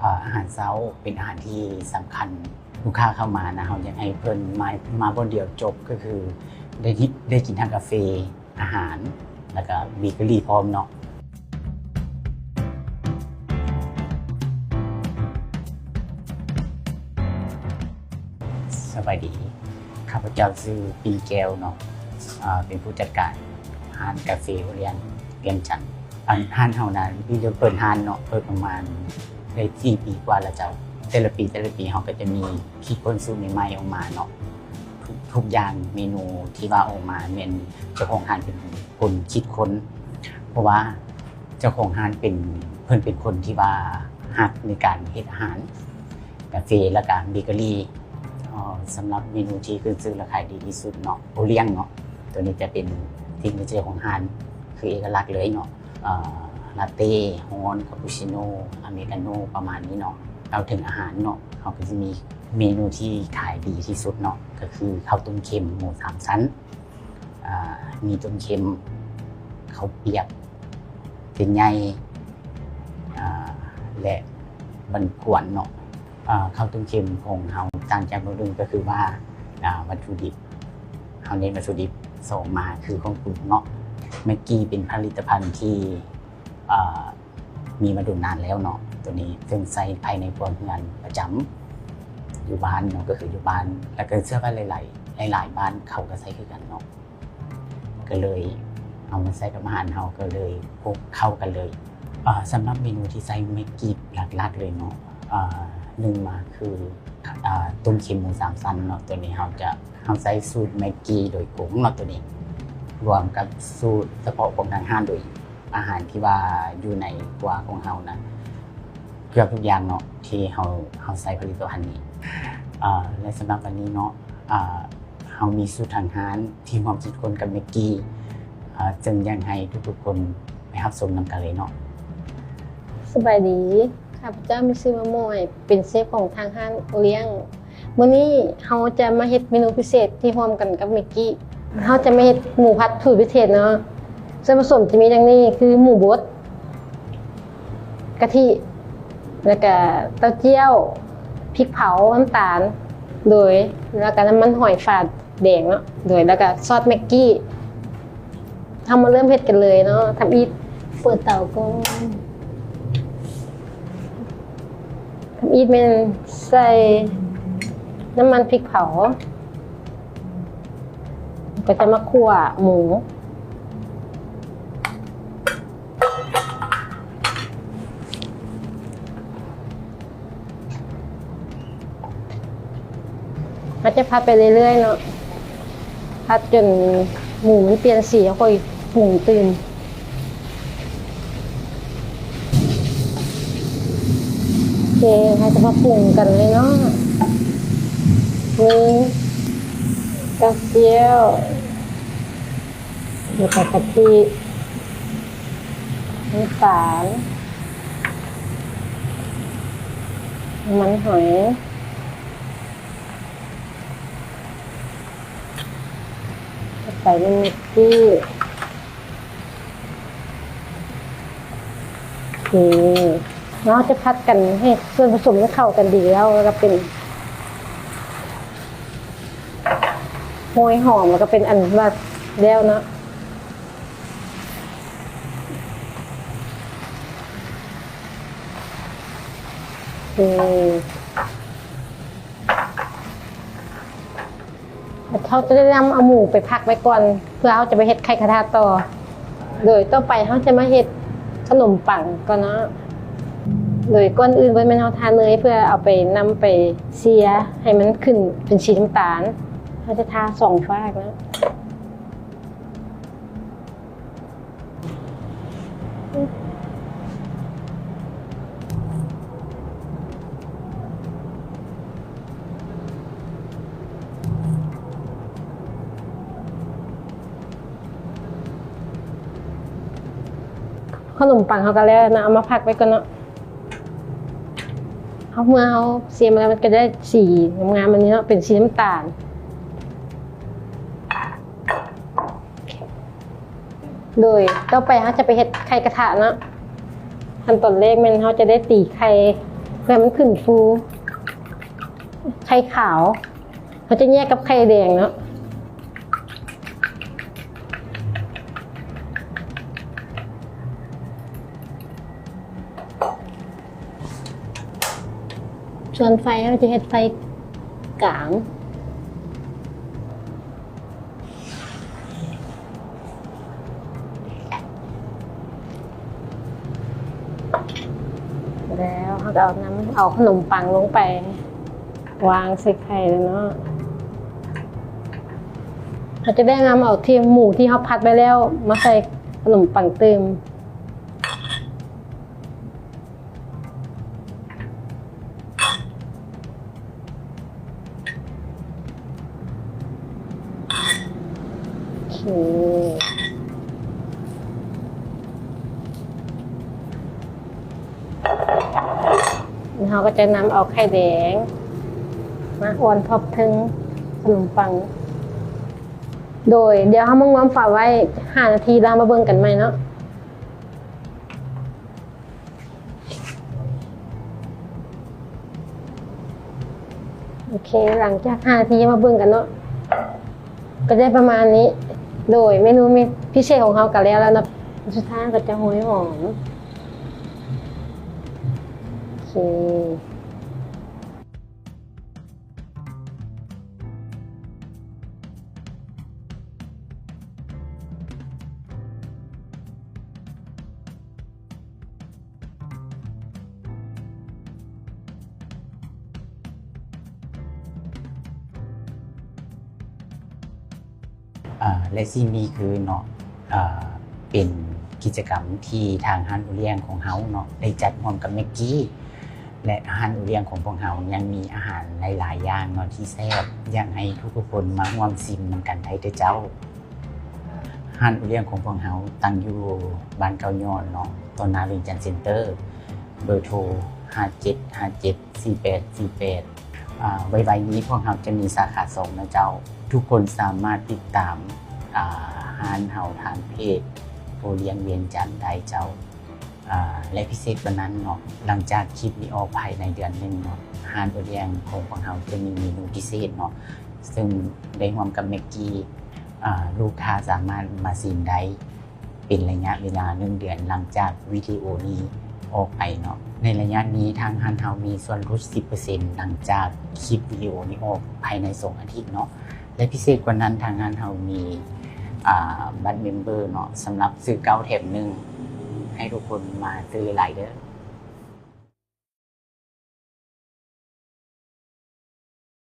ອາ ອາຫານເຊົ້າເປັນອາຫານທີ່ສຳຄັນ ລູກຄ້າເຂົ້າມານະ ເຮົາຢາກໃຫ້ເພິ່ນມາ ມາບ່ອນດຽວຈົບ ກໍຄືໄດ້ກິນ ໄດ້ກິນທັງກາເຟ ອາຫານ ແລ້ວກະເບເກີຣີພ້ອມເນາະ. ສະບາຍດີ ຂ້າພະເຈົ້າຊື່ ປີແກ້ວເນາະ ເປັນຜູ້ຈັດການຮ້ານກາເຟໂອລຽງ ວຽງຈັນ. ອັນ ຮ້ານເຮົານະ ເພິ່ງຈະເປີດຮ້ານເນາະ ເປີດປະມານໄດ້ສີ່ປີກວ່າແລ້ວເຈົ້າ. ແຕ່ລະປີ ແຕ່ລະປີເຮົາກໍຈະມີຄິດຄົ້ນສູດໃໝ່ໆອອກມາເນາະ. ທຸກ ທຸກຢ່າງເມນູທີ່ວ່າອອກມາແມ່ນເຈົ້າຂອງຮ້ານເປັນຄົນຄິດຄົ້ນ ເພາະວ່າເຈົ້າຂອງຮ້ານເປັນ ເພິ່ນເປັນຄົນທີ່ວ່າຮັກໃນການເຮັດອາຫານ ກາເຟ ແລ້ວກະເບເກີຣີ. ເອີ ສຳລັບເມນູທີ່ຂຶ້ນຊື່ ແລະ ຂາຍດີທີ່ສຸດເນາະ ໂອລຽງເນາະ ໂຕນີ້ຈະເປັນຊິກເນເຈີຂອງຮ້ານ ຄືເອກະລັກເລີຍເນາະ. ເອີ ລາເຕ້ຮ້ອນ ຄາປູຊິໂນ ອາເມລິກາໂນ ປະມານນີ້ເນາະ. ເວົ້າເຖິງອາຫານເນາະ ເຮົາກໍຈະມີເມນູທີ່ຂາຍດີທີ່ສຸດເນາະ ກໍຄືເຂົ້າຕົ້ມເຄັມໝູສາມຊັ້ນ ອາ ມີຕົ້ມເຄັມ ເຂົ້າປຽກ ເສັ້ນໃຫຍ່ ອາ ແລະ ບັນກວນເນາະ. ອາ ເຂົ້າຕົ້ມເຄັມຂອງເຮົາຕ່າງຈາກໂລກອື່ນກໍຄືວ່າ ອາ ວັດຖຸດິບ ເຮົາເນັ້ນວັດຖຸດິບ. ສອງມາຄືເຄື່ອງປຸງເນາະ ແມັກກີ້ເປັນຜະລິດຕະພັນທີ່ ອາ ມີມາດົນນານແລ້ວເນາະ ໂຕນີ້ເຊິ່ງໃຊ້ພາຍໃນຄົວເຮືອນປະຈຳຢູ່ບ້ານເນາະ ກໍຄືຢູ່ບ້ານ ແລ້ວກໍເຊື່ອວ່າຫຼາຍໆ ຫຼາຍໆບ້ານເຂົາກໍໃຊ້ຄືກັນເນາະ. ກໍເລີຍເອົາມາໃສ່ກັບອາຫານເຮົາ ກໍເລີຍຄົບເຂົ້າກັນເລີຍ. ອາ ສຳລັບເມນູທີ່ໃຊ້ແມັກກີ້ຫຼັກໆເລີຍເນາະ ອາ ໜຶ່ງມາຄື ອາ ຕົ້ມເຄັມໝູສາມຊັ້ນເນາະ ໂຕນີ້ເຮົາຈະ ເຮົາໃຊ້ສູດແມັກກີ້ໂດຍກົງເນາະ ໂຕນີ້ ລວມກັບສູດສະເພາະຂອງທາງຮ້ານໂດຍ ອາຫານທີ່ວ່າຢູ່ໃນຄົວຂອງເຮົານະ ເກືອບທຸກຢ່າງເນາະ ທີ່ເຮົາ ເຮົາໃຊ້ຜະລິດຕະພັນນີ້. ອາ ແລະ ສຳລັບວັນນີ້ເນາະ ອາ ເຮົາມີສູດທາງຮ້ານທີ່ຮ່ວມຄິດຄົ້ນກັບແມັກກີ້ ອາ ຈຶ່ງຢາກໃຫ້ທຸກໆຄົນໄປຮັບຊົມນຳກັນເລີຍເນາະ. ສະບາຍດີ ຂ້າພະເຈົ້າມີຊື່ວ່າໝວຍ ເປັນເຊຟຂອງທາງຮ້ານໂອລຽງ. ມື້ນີ້ເຮົາຈະມາເຮັດເມນູພິເສດທີ່ຮ່ວມກັນກັບແມັກກີ້. ເຮົາຈະມາເຮັດໝູຜັດສູດພິເສດເນາະ. ສ່ວນປະສົມຈະມີດັ່ງນີ້ ຄືໝູບົດ, ກະທິ ແລ້ວກະເຕົ້າຈ້ຽວ, ພິກເຜົາ, ນ້ຳຕານ ໂດຍ ແລ້ວກະນ້ຳມັນຫອຍຝາແດງເນາະ ໂດຍ ແລ້ວກະຊອສແມັກກີ້. ເຮົາມາເລີ່ມເຮັດກັນເລີຍເນາະ. ທຳອິດເປີດເຕົາກ່ອນ. ທຳອິດແມ່ນໃສ່ນ້ຳມັນພິກເຜົາ ກໍຈະມາຂົ້ວໝູ. ເຮົາຈະຜັດໄປເລື້ອຍໆເນາະ ຜັດຈົນໝູມັນປ່ຽນສີ ແລ້ວຄ່ອຍປຸງຕື່ມ. ໂອເຄ ເຮົາຈະມາປຸງກັນເລີຍເນາະ ມີກະທຽມ ແລ້ວກໍກະທິ ນ້ຳຕານ ນ້ຳມັນຫອຍ ໃສ່ແມັກກີ້. ໂອເຄ ເຮົາຈະຜັດກັນໃຫ້ສ່ວນປະສົມມັນເຂົ້າກັນດີແລ້ວ ແລ້ວກໍເປັນໂຮຍຫອມ ແລ້ວກໍເປັນອັນວ່າແລ້ວເນາະ. ໂອເຄ ເຮົາຈະໄດ້ນຳເອົາໝູໄປພັກໄວ້ກ່ອນ ເພື່ອເຮົາຈະໄປເຮັດໄຂ່ກະທະຕໍ່. ໂດຍ ຕໍ່ໄປເຮົາຈະມາເຮັດຂະໜົມປັງກ່ອນເນາະ. ໂດຍ ກ່ອນອື່ນເບິ່ງແມ່ນເຮົາທາເນີຍ ເພື່ອເອົາໄປ ນຳໄປເຊຍໃຫ້ມັນຂຶ້ນເປັນສີນ້ຳຕານ. ເຮົາຈະທາສອງຟາກເນາະ. ຂະໜົມປັງເຮົາກໍແລ້ວນະ ເອົາມາພັກໄວ້ກ່ອນເນາະ. ເຮົາ ເມື່ອເຮົາເຊຍມາແລ້ວ ມັນກໍໄດ້ສີງາມໆ ແບບນີ້ເນາະ ເປັນສີນ້ຳຕານ. ໂດຍ ຕໍ່ໄປເຮົາຈະໄປເຮັດໄຂ່ກະທະເນາະ. ຂັ້ນຕອນແລກແມ່ນເຮົາຈະໄດ້ຕີໄຂ່ ເພື່ອໃຫ້ມັນຂຶ້ນຟູ. ໄຂ່ຂາວ ເຮົາຈະແຍກກັບໄຂ່ແດງເນາະ. ສ່ວນໄຟເຮົາຈະເຮັດໄຟກາງ. ແລ້ວເຮົາກໍເອົານ້ຳ ເອົາຂະໜົມປັງລົງໄປວາງໃສ່ໄຂ່ເນາະ. ເຮົາຈະໄດ້ນຳເອົາທີ່ໝູທີ່ເຮົາຜັດໄວ້ແລ້ວມາໃສ່ຂະໜົມປັງຕື່ມ. ໂອເຄ ແລ້ວເຮົາກໍຈະນຳເອົາໄຂ່ແດງມາອອນທັອບເທິງຂະໜົມປັງ. ໂດຍ ດຽວເຮົາມາງວມຝາໄວ້ຫ້ານາທີ ແລ້ວເຮົາມາເບິ່ງກັນໃໝ່ເນາະ. ໂອເຄ ຫຼັງຈາກຫ້ານາທີມາເບິ່ງກັນເນາະ ກໍໄດ້ປະມານນີ້. ໂດຍ ເມນູພິເສດຂອງເຮົາກໍແລ້ວແລ້ວເນາະ. ສຸດທ້າຍກໍຈະໂຮຍຫອມ. ໂອເຄ ອ່າ ແລະ ສິ່ງນີ້ຄືເນາະ ອ່າ ເປັນກິດຈະກຳທີ່ທາງຮ້ານໂອລ້ຽງຂອງເຮົາເນາະ ໄດ້ຈັດຮ່ວມກັບແມັກກີ້ ແລະ ຮ້ານໂອລ້ຽງຂອງພວກເຮົາຍັງມີອາຫານຫຼາຍໆຢ່າງເນາະທີ່ແຊບ ຢາກໃຫ້ທຸກໆຄົນມາຮ່ວມຊິມນຳກັນໄດ້ເດີເຈົ້າ. ຮ້ານໂອລ້ຽງຂອງພວກເຮົາຕັ້ງຢູ່ບ້ານເກົ້າຍ້ອນເນາະ ຕໍ່ໜ້າວຽງຈັນເຊັນເຕີ ເບີໂທ ຫ້າເຈັດຫ້າເຈັດ ສີ່ແປດສີ່ແປດ. ອ່າ ໄວໆນີ້ພວກເຮົາຈະມີສາຂາສອງນະເຈົ້າ. ທຸກຄົນສາມາດຕິດຕາມ ອ່າ ຮ້ານເຮົາທາງເພຈໂອລ້ຽງວຽງຈັນໄດ້ເຈົ້າ. ອ່າ ແລະ ພິເສດກວ່ານັ້ນເນາະ ຫຼັງຈາກຄລິບນີ້ອອກພາຍໃນເດືອນໜຶ່ງເນາະ ຮ້ານໂອລ້ຽງຂອງພວກເຮົາຈະມີເມນູພິເສດເນາະ ເຊິ່ງໄດ້ຮ່ວມກັບແມັກກີ້ ອ່າ ລູກຄ້າສາມາດມາຊິມໄດ້ ເປັນໄລຍະເວລາໜຶ່ງເດືອນຫຼັງຈາກວິດີໂອນີ້ອອກໄປເນາະ. ໃນໄລຍະນີ້ທາງຮ້ານເຮົາມີສ່ວນຫຼຸດສິບເປີເຊັນ ຫຼັງຈາກຄລິບວິດີໂອນີ້ອອກພາຍໃນສອງອາທິດເນາະ ແລະ ພິເສດກວ່ານັ້ນທາງຮ້ານເຮົາມີ ອ່າ ບັດເມັມເບີເນາະ ສຳລັບຊື້ເກົ້າແຖມໜຶ່ງ ໃຫ້ທຸກຄົນມາຊື້ຫຼາຍໆເດີ.